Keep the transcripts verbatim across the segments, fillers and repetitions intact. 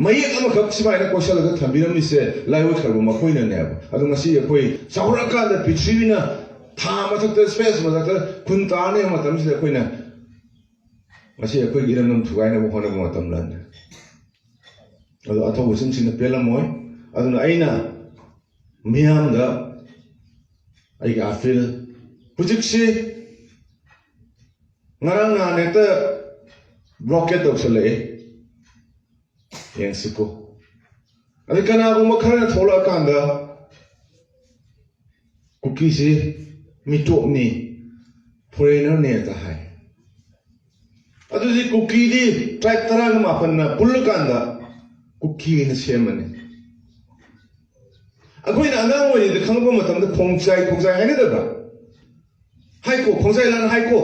ꯃꯌꯦꯛ ꯑꯃꯈꯛ ꯁꯨꯃꯥꯏꯅ ꯀꯣꯏꯁꯜꯂꯒ ꯊꯝꯕꯤꯔꯝꯃꯤꯁꯦ ꯂꯥꯏꯑꯣꯏꯈ꯭ꯔꯕ ꯃꯈꯣꯏꯅꯅꯦꯕ꯫ ꯑꯗꯣ ꯉꯁꯤ ꯑꯩꯈꯣꯏ ꯆꯥꯎꯔꯛꯑꯀꯥꯟꯗ ꯄ꯭ꯔꯤꯊꯤꯕꯤꯅ ꯊꯥ ꯃꯊꯛꯇ, space ꯃꯊꯛꯇ ꯈꯨꯟ ꯇꯥꯔꯅꯤ ꯍꯥꯏꯕ ꯃꯇꯝꯁꯤꯗ ꯑꯩꯈꯣꯏꯅ ꯉꯁꯤ ꯑꯩꯈꯣꯏꯒꯤ ꯏꯔꯝꯗꯝ ꯊꯨꯒꯥꯏꯅꯕ ꯍꯣꯠꯅꯕ ꯃꯇꯝ ꯅꯠꯇꯦ꯫ ꯑꯗꯣ ꯑꯊꯧꯕꯁꯤꯡꯁꯤꯅ ꯄꯦꯜꯂꯝꯃꯣꯏ꯫ ꯑꯗꯨꯅ ꯑꯩꯅ ꯃꯤꯌꯥꯝꯗ ꯑꯩꯒꯤ ꯑꯥꯄꯤꯜ, ꯍꯧꯖꯤꯛꯁꯤ ꯉꯔꯥꯡ ꯅꯍꯥꯟ ꯍꯦꯛꯇ blockade ꯇꯧꯁꯜꯂꯛꯑꯦ꯫ ꯌꯦꯡꯁꯤꯀꯣ꯫ ꯑꯗꯩ ꯀꯅꯥꯒꯨꯝꯕ ꯈꯔꯅ ꯊꯣꯛꯂꯛꯑꯀꯥꯟꯗ ꯀꯨꯀꯤꯁꯤ ꯃꯤꯇꯣꯞꯅꯤ, foreigner ꯅꯤ ꯍꯦꯛꯇ ꯍꯥꯏ꯫ ꯑꯗꯨꯗꯤ ꯀꯨꯀꯤꯗꯤ tribe ꯇꯔꯥꯒ ꯃꯥꯄꯟꯅ ꯄꯨꯜꯂꯀꯥꯟꯗ ꯀꯨꯀꯤ ꯑꯣꯏꯅ ꯁꯦꯝꯃꯅꯤ꯫ ꯑꯩꯈꯣꯏꯅ ꯑꯉꯥꯡ ꯑꯣꯏꯔꯤꯉꯩꯗ ꯈꯪꯉꯛꯄ ꯃꯇꯝꯗ ꯈꯣꯡꯖꯥꯏ, ꯈꯣꯡꯖꯥꯏ ꯍꯥꯏꯅꯗꯕ꯭ꯔꯥ? ꯍꯥꯏꯀꯣ, ꯈꯣꯡꯖꯥꯏ ꯂꯥꯟ ꯍꯥꯏꯀꯣ꯫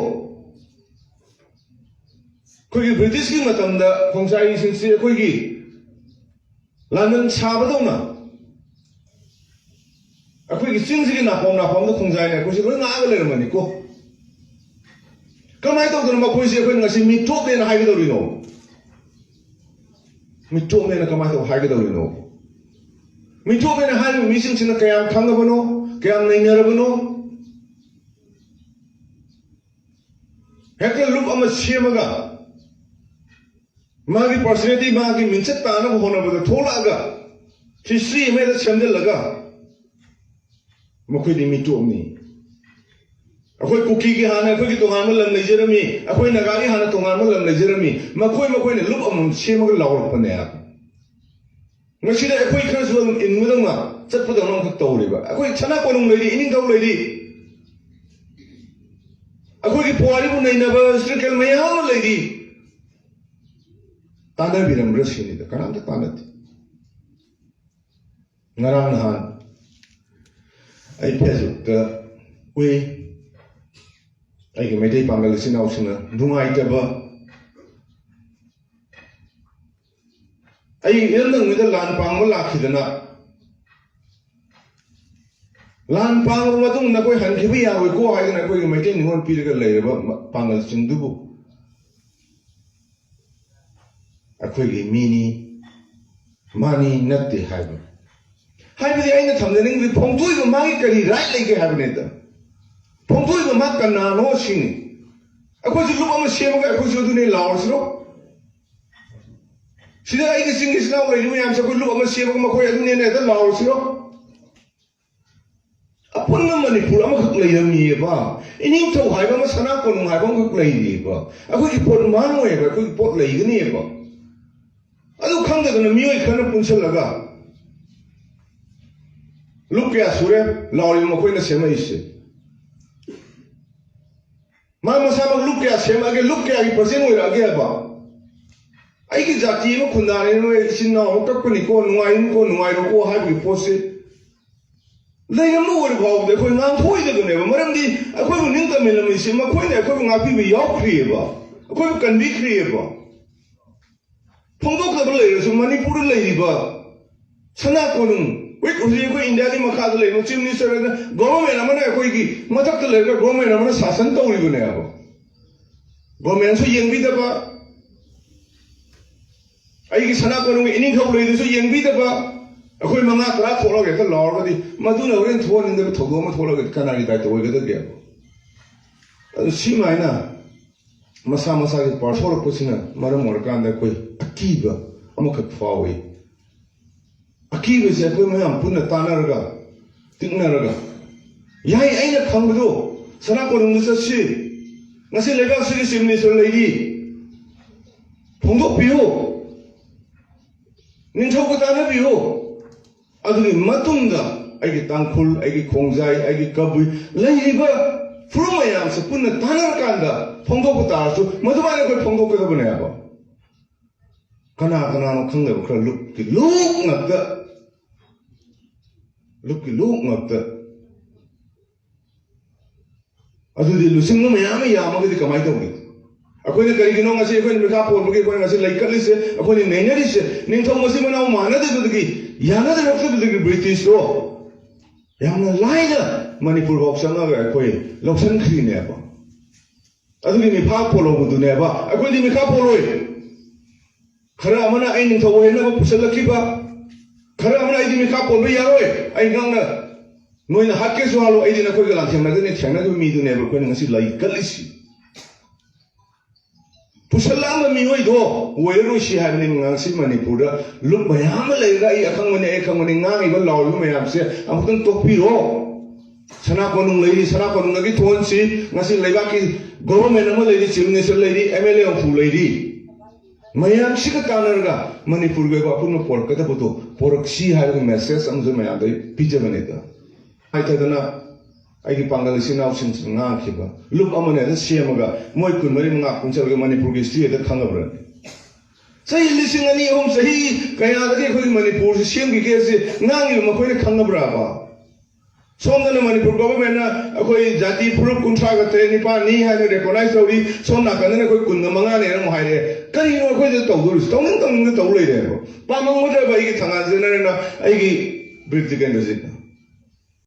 ꯑꯩꯈꯣꯏꯒꯤ ꯕ꯭ꯔꯤꯇꯤꯁꯀꯤ ꯃꯇꯝꯗ ꯈꯣꯡꯖꯥꯏꯁꯤꯡꯁꯤ ꯑꯩꯈꯣꯏꯒꯤ ꯂꯥꯟꯕꯟ ꯁꯥꯕꯗꯧꯅ ꯑꯩꯈꯣꯏꯒꯤ ꯆꯤꯡꯁꯤꯒꯤ ꯅꯥꯄꯣꯝ ꯅꯥꯄꯣꯝꯗ ꯈꯣꯡꯖꯥꯏꯅ ꯑꯩꯈꯣꯏꯁꯤ ꯂꯣꯏ ꯉꯥꯛꯑꯒ ꯂꯩꯔꯝꯕꯅꯤꯀꯣ꯫ ꯀꯃꯥꯏꯅ ꯇꯧꯗꯅ ꯃꯈꯣꯏꯁꯤ ꯑꯩꯈꯣꯏꯅ ꯉꯁꯤ ꯃꯤꯇꯣꯞꯅꯦꯅ ꯍꯥꯏꯒꯗꯧꯔꯤꯅꯣ? ꯃꯤꯇꯣꯞꯅꯦꯅ ꯀꯃꯥꯏꯅ ꯇꯧ ꯍꯥꯏꯒꯗꯧꯔꯤꯅꯣ? ꯃꯤꯇꯣꯞꯅꯦꯅ ꯍꯥꯏꯔꯤꯕ ꯃꯤꯁꯤꯡꯁꯤꯅ ꯀꯌꯥꯝ ꯈꯪꯉꯕꯅꯣ? ꯀꯌꯥꯝ ꯅꯩꯅꯔꯕꯅꯣ? ꯍꯦꯛꯇ ꯂꯨꯞ ꯑꯃ ꯁꯦꯝꯃꯒ ꯃꯥꯒꯤ personality, ꯃꯥꯒꯤ ꯃꯤꯡꯆꯠ ꯇꯥꯅꯕ ꯍꯣꯠꯅꯕꯗ ꯊꯣꯛꯂꯛꯑꯒ history ꯑꯃ ꯍꯦꯛꯇ ꯁꯦꯝꯖꯤꯜꯂꯒ ꯃꯈꯣꯏꯗꯤ ꯃꯤꯇꯣꯞꯅꯤ꯫ ꯑꯩꯈꯣꯏ ꯀꯨꯀꯤꯒꯤ ꯍꯥꯟꯅ ꯑꯩꯈꯣꯏꯒꯤ ꯇꯣꯉꯥꯟꯕ ꯂꯝ ꯂꯩꯖꯔꯝꯃꯤ, ꯑꯩꯈꯣꯏ ꯅꯥꯒꯥꯒꯤ ꯍꯥꯟꯅ ꯇꯣꯉꯥꯟꯕ ꯂꯝ ꯂꯩꯖꯔꯝꯃꯤ, ꯃꯈꯣꯏ ꯃꯈꯣꯏꯅ ꯂꯨꯞ ꯑꯃꯃꯝ ꯁꯦꯝꯃꯒ ꯂꯥꯎꯔꯛꯄꯅꯦ꯫ ꯃꯁꯤꯗ ꯑꯩꯈꯣꯏ ꯈꯔꯁꯨ ꯑꯗꯨꯝ ꯏꯟꯕꯗꯧꯅ ꯆꯠꯄꯗꯧꯅ ꯑꯃꯈꯛ ꯇꯧꯔꯤꯕ꯫ ꯑꯩꯈꯣꯏ ꯁꯅꯥ ꯀꯣꯅꯨꯡ ꯂꯩꯔꯤ, ꯏꯅꯤꯡꯊꯧ ꯂꯩꯔꯤ, ꯑꯩꯈꯣꯏꯒꯤ ꯄꯨꯋꯥꯔꯤꯕꯨ ꯅꯩꯅꯕ historical ꯃꯌꯥꯝ ꯑꯃ ꯂꯩꯔꯤ꯫ ꯇꯥꯟꯅꯕꯤꯔꯝꯕ꯭ꯔꯥ ꯁꯤꯅꯤꯗ, ꯀꯅꯥꯝꯇ ꯇꯥꯟꯅꯗꯦ꯫ ꯉꯔꯥꯡ ꯅꯍꯥꯟ ꯑꯩ Facebookꯇ ꯎꯏ, ꯑꯩꯒꯤ ꯃꯩꯇꯩ ꯄꯥꯡꯒꯜ ꯏꯆꯤꯟ ꯏꯅꯥꯎꯁꯤꯡꯅ ꯅꯨꯡꯉꯥꯏꯇꯕ, ꯑꯩ ꯏꯔꯝꯗꯝꯁꯤꯗ ꯂꯥꯟ ꯄꯥꯡꯕ ꯂꯥꯛꯈꯤꯗꯅ, ꯂꯥꯟ ꯄꯥꯡꯂꯕ ꯃꯇꯨꯡꯗ ꯑꯩꯈꯣꯏ ꯍꯟꯈꯤꯕ ꯌꯥꯔꯣꯏꯀꯣ ꯍꯥꯏꯗꯅ ꯑꯩꯈꯣꯏꯒꯤ ꯃꯩꯇꯩ ꯅꯤꯉꯣꯜ ꯄꯤꯔꯒ ꯂꯩꯔꯕ ꯄꯥꯡꯒꯜꯁꯤꯡꯗꯨꯕꯨ ꯑꯩꯈꯣꯏꯒꯤ ꯃꯤꯅꯤ, ꯃꯥꯅꯤ ꯅꯠꯇꯦ ꯍꯥꯏꯕ꯫ ꯍꯥꯏꯕꯗꯤ ꯑꯩꯅ ꯊꯝꯖꯅꯤꯡꯕꯗꯤ ꯐꯣꯡꯗꯣꯛꯏꯕ ꯃꯥꯒꯤ ꯀꯔꯤ right ꯂꯩꯒꯦ ꯍꯥꯏꯕꯅꯤꯗ꯫ ꯐꯣꯡꯗꯣꯛꯏꯕ ꯃꯥ ꯀꯅꯥꯅꯣ ꯁꯤꯅꯤ꯫ ꯑꯩꯈꯣꯏꯁꯨ ꯂꯨꯞ ꯑꯃ ꯁꯦꯝꯃꯒ ꯑꯩꯈꯣꯏꯁꯨ ꯑꯗꯨꯅꯦ ꯂꯥꯎꯔꯁꯤꯔꯣ? ꯁꯤꯗ ꯑꯩꯒꯤ ꯆꯤꯡꯒꯤ ꯏꯆꯤꯟ ꯏꯅꯥꯎ ꯂꯩꯔꯤꯕ ꯃꯌꯥꯝꯁꯦ ꯑꯩꯈꯣꯏ ꯂꯨꯞ ꯑꯃ ꯁꯦꯝꯃꯒ ꯃꯈꯣꯏ ꯑꯗꯨꯅꯦꯅ ꯍꯦꯛꯇ ꯂꯥꯎꯔꯁꯤꯔꯣ? ꯑꯄꯨꯟꯕ ꯃꯅꯤꯄꯨꯔ ꯑꯃꯈꯛ ꯂꯩꯔꯝꯃꯤꯑꯕ꯫ ꯏꯅꯤꯡꯊꯧ ꯍꯥꯏꯕ ꯑꯃ, ꯁꯅꯥ ꯀꯣꯅꯨꯡ ꯍꯥꯏꯕ ꯑꯃꯈꯛ ꯂꯩꯔꯤꯑꯕ꯫ ꯑꯩꯈꯣꯏꯒꯤ ꯄꯣꯠ ꯃꯥꯡꯉꯣꯏꯕ, ꯑꯩꯈꯣꯏꯒꯤ ꯄꯣꯠ ꯂꯩꯒꯅꯤꯕ꯫ ꯑꯗꯨ ꯈꯪꯗꯗꯅ ꯃꯤꯑꯣꯏ ꯈꯔꯅ ꯄꯨꯟꯁꯤꯜꯂꯒ ꯂꯨꯞ ꯀꯌꯥ ꯁꯨꯔꯦ ꯂꯥꯎꯔꯤꯕ ꯃꯈꯣꯏꯅ ꯁꯦꯝꯃꯛꯏꯁꯦ? ꯃꯥ ꯃꯁꯥꯃꯛ ꯂꯨꯞ ꯀꯌꯥ ꯁꯦꯝꯃꯛꯑꯒꯦ, ꯂꯨꯞ ꯀꯌꯥꯒꯤ percent ꯑꯣꯏꯔꯛꯑꯒꯦ ꯍꯥꯏꯕ? ꯑꯩꯒꯤ ꯖꯥꯇꯤ ꯑꯃ ꯈꯨꯟꯗꯥꯔꯦ, ꯅꯣꯏ ꯏꯆꯤꯟ ꯏꯅꯥꯎ ꯑꯃ ꯀꯛꯄꯅꯤꯀꯣ, ꯅꯨꯡꯉꯥꯏꯅꯤꯀꯣ, ꯅꯨꯡꯉꯥꯏꯔꯣꯀꯣ ꯍꯥꯏꯕꯒꯤ ꯄꯣꯠꯁꯦ ꯂꯩꯔꯝꯕ ꯑꯣꯏꯔ ꯐꯥꯎꯕꯗ ꯑꯩꯈꯣꯏ ꯉꯥꯡꯊꯣꯛꯑꯣꯏꯗꯕꯅꯦꯕ꯫ ꯃꯔꯝꯗꯤ ꯑꯩꯈꯣꯏꯕꯨ ꯅꯤꯡꯇꯝꯃꯤꯟꯅꯃꯤꯁꯤ ꯃꯈꯣꯏꯅ ꯑꯩꯈꯣꯏꯕꯨ ꯉꯥꯛꯄꯤꯕ ꯌꯥꯎꯈ꯭ꯔꯤꯑꯕ, ꯑꯩꯈꯣꯏꯕꯨ ꯀꯟꯕꯤꯈ꯭ꯔꯤꯑꯕ꯫ ꯐꯣꯡꯗꯣꯛꯇꯕ ꯂꯩꯔꯁꯨ ꯃꯅꯤꯄꯨꯔꯗ ꯂꯩꯔꯤꯕ ꯁꯅꯥ ꯀꯣꯅꯨꯡ, ꯍꯧꯖꯤꯛ ꯍꯧꯖꯤꯛ ꯑꯩꯈꯣꯏ ꯏꯟꯗꯤꯌꯥꯒꯤ ꯃꯈꯥꯗ ꯂꯩꯔꯤꯕ chief minister ꯑꯗꯨꯅ, government ꯑꯃꯅ ꯑꯩꯈꯣꯏꯒꯤ ꯃꯊꯛꯇ ꯂꯩꯔꯒ government ꯑꯃꯅ ꯁꯥꯁꯟ ꯇꯧꯔꯤꯕꯅꯦꯕ꯫ Governmentꯁꯨ ꯌꯦꯡꯕꯤꯗꯕ, ꯑꯩꯒꯤ ꯁꯅꯥ ꯀꯣꯅꯨꯡꯒꯤ ꯏꯅꯤꯡꯊꯧ ꯂꯩꯗꯨꯁꯨ ꯌꯦꯡꯕꯤꯗꯕ, ꯑꯩꯈꯣꯏ ꯃꯉꯥ ꯇꯔꯥ ꯊꯣꯛꯂꯒ ꯍꯦꯛꯇ ꯂꯥꯎꯔꯒꯗꯤ ꯃꯗꯨꯅ ꯍꯣꯔꯦꯟ ꯊꯣꯛꯍꯟꯅꯤꯡꯗꯕ ꯊꯧꯗꯣꯛ ꯑꯃ ꯊꯣꯛꯂꯒꯗꯤ ꯀꯅꯥꯒꯤ ꯗꯥꯏꯇ ꯑꯣꯏꯒꯗꯒꯦ? ꯑꯗꯨ ꯁꯤꯃꯥꯏꯅ ꯃꯁꯥ ꯃꯁꯥꯒꯤ part ꯊꯣꯛꯂꯛꯄꯁꯤꯅ ꯃꯔꯝ ꯑꯣꯏꯔꯀꯥꯟꯗ ꯑꯩꯈꯣꯏ ꯑꯀꯤꯕ ꯑꯃꯈꯛ ꯐꯥꯎꯏ꯫ ꯑꯀꯤꯕꯁꯦ ꯑꯩꯈꯣꯏ ꯃꯌꯥꯝ ꯄꯨꯟꯅ ꯇꯥꯟꯅꯔꯒ, ꯇꯤꯛꯅꯔꯒ, ꯌꯥꯏ, ꯑꯩꯅ ꯈꯪꯕꯗꯣ, ꯁꯅꯥ ꯀꯣꯅꯨꯡꯗ ꯆꯠꯁꯤ, ꯉꯁꯤ ꯂꯩꯕꯥꯛꯁꯤꯒꯤ chief minister ꯂꯩꯔꯤ, ꯐꯣꯡꯗꯣꯛꯄꯤꯌꯨ, ꯅꯤꯡꯊꯧꯒ ꯇꯥꯟꯅꯕꯤꯌꯨ꯫ ꯑꯗꯨꯒꯤ ꯃꯇꯨꯡꯗ ꯑꯩꯒꯤ ꯇꯥꯡꯈꯨꯜ, ꯑꯩꯒꯤ ꯈꯣꯡꯖꯥꯏ, ꯑꯩꯒꯤ ꯀꯕꯨꯏ ꯂꯩꯔꯤꯕ ꯐꯨꯔꯨꯞ ꯃꯌꯥꯝꯁꯦ ꯄꯨꯟꯅ ꯇꯥꯟꯅꯔꯀꯥꯟꯗ ꯐꯣꯡꯗꯣꯛꯄ ꯇꯥꯔꯁꯨ, ꯃꯗꯨꯃꯥꯏꯅ ꯑꯩꯈꯣꯏ ꯐꯣꯡꯗꯣꯛꯀꯗꯕꯅꯦꯕ꯫ ꯀꯅꯥ ꯀꯅꯥꯅꯣ ꯈꯪꯗꯕ ꯈꯔ ꯂꯨꯞꯀꯤ ꯂꯨꯞ ꯉꯥꯛꯇ, ꯂꯨꯞꯀꯤ ꯂꯨꯞ ꯉꯥꯛꯇ꯫ ꯑꯗꯨꯗꯤ ꯂꯨꯆꯤꯡꯕ ꯃꯌꯥꯝ ꯑꯃ ꯌꯥꯝꯃꯒꯗꯤ ꯀꯃꯥꯏꯅ ꯇꯧꯅꯤ? ꯑꯩꯈꯣꯏꯅ ꯀꯔꯤꯒꯤꯅꯣ ꯉꯁꯤ ꯑꯩꯈꯣꯏꯅ ꯃꯤꯈꯥ ꯄꯣꯟꯕꯒꯤ ꯑꯩꯈꯣꯏꯅ ꯉꯁꯤ ꯂꯩꯈꯠꯂꯤꯁꯦ, ꯑꯩꯈꯣꯏꯅ ꯅꯩꯅꯔꯤꯁꯦ? ꯅꯤꯡꯊꯧ ꯃꯆꯤꯟ ꯃꯅꯥꯎ ꯃꯥꯟꯅꯗꯕꯗꯒꯤ, ꯌꯥꯅꯗꯔꯛꯇꯕꯗꯒꯤ ꯕ꯭ꯔꯤꯇꯤꯁꯇꯣ ꯌꯥꯝꯅ ꯂꯥꯏꯅ ꯃꯅꯤꯄꯨꯔ ꯐꯥꯎ ꯆꯪꯉꯒ ꯑꯩꯈꯣꯏ ꯂꯧꯁꯤꯟꯈ꯭ꯔꯤꯅꯦꯕ꯫ ꯑꯗꯨꯒꯤ ꯃꯤꯈꯥ ꯄꯣꯜꯍꯧꯕꯗꯨꯅꯦꯕ꯫ ꯑꯩꯈꯣꯏꯗꯤ ꯃꯤꯈꯥ ꯄꯣꯜꯂꯣꯏ꯫ ꯈꯔ ꯑꯃꯅ ꯑꯩ ꯅꯤꯡꯊꯧ ꯑꯣꯏꯅꯕ ꯄꯨꯁꯜꯂꯛꯈꯤꯕ, ꯈꯔ ꯑꯃꯅ ꯑꯩꯗꯤ ꯃꯤꯈꯥ ꯄꯣꯟꯕ ꯌꯥꯔꯣꯏ, ꯑꯩ ꯉꯥꯡꯅ ꯅꯣꯏꯅ ꯍꯥꯠꯀꯦꯁꯨ ꯍꯥꯠꯂꯣ, ꯑꯩꯗꯤ ꯅꯈꯣꯏꯒ ꯂꯥꯟꯊꯦꯡꯅꯒꯅꯤ, ꯊꯦꯡꯅꯈꯤꯕ ꯃꯤꯗꯨꯅꯦꯕ ꯑꯩꯈꯣꯏꯅ ꯉꯁꯤ ꯂꯩ ꯀꯠꯂꯤꯁꯤ꯫ ꯄꯨꯁꯜꯂꯛꯑꯝꯕ ꯃꯤꯑꯣꯏꯗꯣ ꯑꯣꯏꯔꯔꯣꯏꯁꯤ ꯍꯥꯏꯕꯅꯤ꯫ ꯉꯁꯤ ꯃꯅꯤꯄꯨꯔꯗ ꯂꯨꯞ ꯃꯌꯥꯝ ꯑꯃ ꯂꯩꯔꯒ ꯑꯩ ꯑꯈꯪꯕꯅꯤ, ꯑꯩ ꯑꯈꯪꯕꯅꯤ ꯉꯥꯡꯉꯤꯕ ꯂꯥꯎꯔꯤꯕ ꯃꯌꯥꯝꯁꯦ ꯑꯃꯨꯛꯇꯪ ꯇꯣꯛꯄꯤꯔꯣ꯫ ꯁꯅꯥ ꯀꯣꯅꯨꯡ ꯂꯩꯔꯤ, ꯁꯅꯥ ꯀꯣꯅꯨꯡꯗꯒꯤ ꯊꯣꯛꯍꯟꯁꯤ꯫ ꯉꯁꯤ ꯂꯩꯕꯥꯛꯀꯤ government ꯑꯃ ꯂꯩꯔꯤ, chief minister ꯂꯩꯔꯤ, M L A ꯍꯨꯝꯐꯨ ꯂꯩꯔꯤ꯫ ꯃꯌꯥꯝꯁꯤꯒ ꯇꯥꯟꯅꯔꯒ ꯃꯅꯤꯄꯨꯔꯒꯤ ꯑꯣꯏꯕ ꯑꯄꯨꯟꯕ ꯄꯣꯔꯛꯀꯗꯕꯗꯣ ꯄꯣꯔꯛꯁꯤ ꯍꯥꯏꯕꯒꯤ message ꯑꯃꯁꯨ ꯃꯌꯥꯝꯗ ꯄꯤꯖꯕꯅꯤꯗ꯫ ꯍꯥꯏꯊꯗꯅ ꯑꯩꯒꯤ ꯄꯥꯡꯒꯜ ꯏꯆꯤꯟ ꯏꯅꯥꯎꯁꯤꯡꯁꯤꯅ ꯉꯥꯡꯈꯤꯕ ꯂꯨꯞ ꯑꯃꯅ ꯍꯦꯛꯇ ꯁꯦꯝꯃꯒ ꯃꯣꯏ ꯀꯨꯟꯃꯔꯤ ꯃꯉꯥ ꯄꯨꯟꯁꯤꯜꯂꯒ ꯃꯅꯤꯄꯨꯔꯒꯤ history ꯍꯦꯛꯇ ꯈꯪꯉꯕ꯭ꯔꯅꯦ? ꯆꯍꯤ ꯂꯤꯁꯤꯡ ꯑꯅꯤ ꯑꯍꯨꯝ ꯆꯍꯤ ꯀꯌꯥꯗꯒꯤ ꯑꯩꯈꯣꯏꯒꯤ ꯃꯅꯤꯄꯨꯔꯁꯤ ꯁꯦꯝꯈꯤꯒꯦ ꯁꯤ ꯉꯥꯡꯉꯤꯕ ꯃꯈꯣꯏꯅ ꯈꯪꯉꯕ꯭ꯔꯕ? ꯁꯣꯝꯗꯅ ꯃꯅꯤꯄꯨꯔ governmentꯅ ꯑꯩꯈꯣꯏ ꯖꯥꯇꯤ ꯐꯨꯔꯨꯞ ꯀꯨꯟꯊ꯭ꯔꯥꯒ ꯇꯔꯦꯠ ꯅꯤꯄꯥꯜꯅꯤ ꯍꯥꯏꯅ recognize ꯇꯧꯔꯤ, ꯁꯣꯝ ꯅꯥꯀꯟꯗꯅ ꯑꯩꯈꯣꯏ ꯀꯨꯟꯒ ꯃꯉꯥꯅꯦꯅ ꯑꯃꯨꯛ ꯍꯥꯏꯔꯛꯑꯦ꯫ ꯀꯔꯤꯅꯣ ꯑꯩꯈꯣꯏꯗ ꯇꯧꯗꯣꯔꯤꯁꯤ? ꯇꯧꯅꯤꯡ ꯇꯧꯅꯤꯡꯗ ꯇꯧ ꯂꯩꯔꯦꯕ꯫ ꯄꯥꯝꯃꯝꯒꯗ꯭ꯔꯕ ꯑꯩꯒꯤ ꯊꯪꯒꯥꯜ ꯖꯦꯅꯔꯦꯜꯅ ꯑꯩꯒꯤ ꯕꯤꯔ ꯇꯤꯀꯦꯟꯗ꯭ꯔꯖꯤꯠꯅ?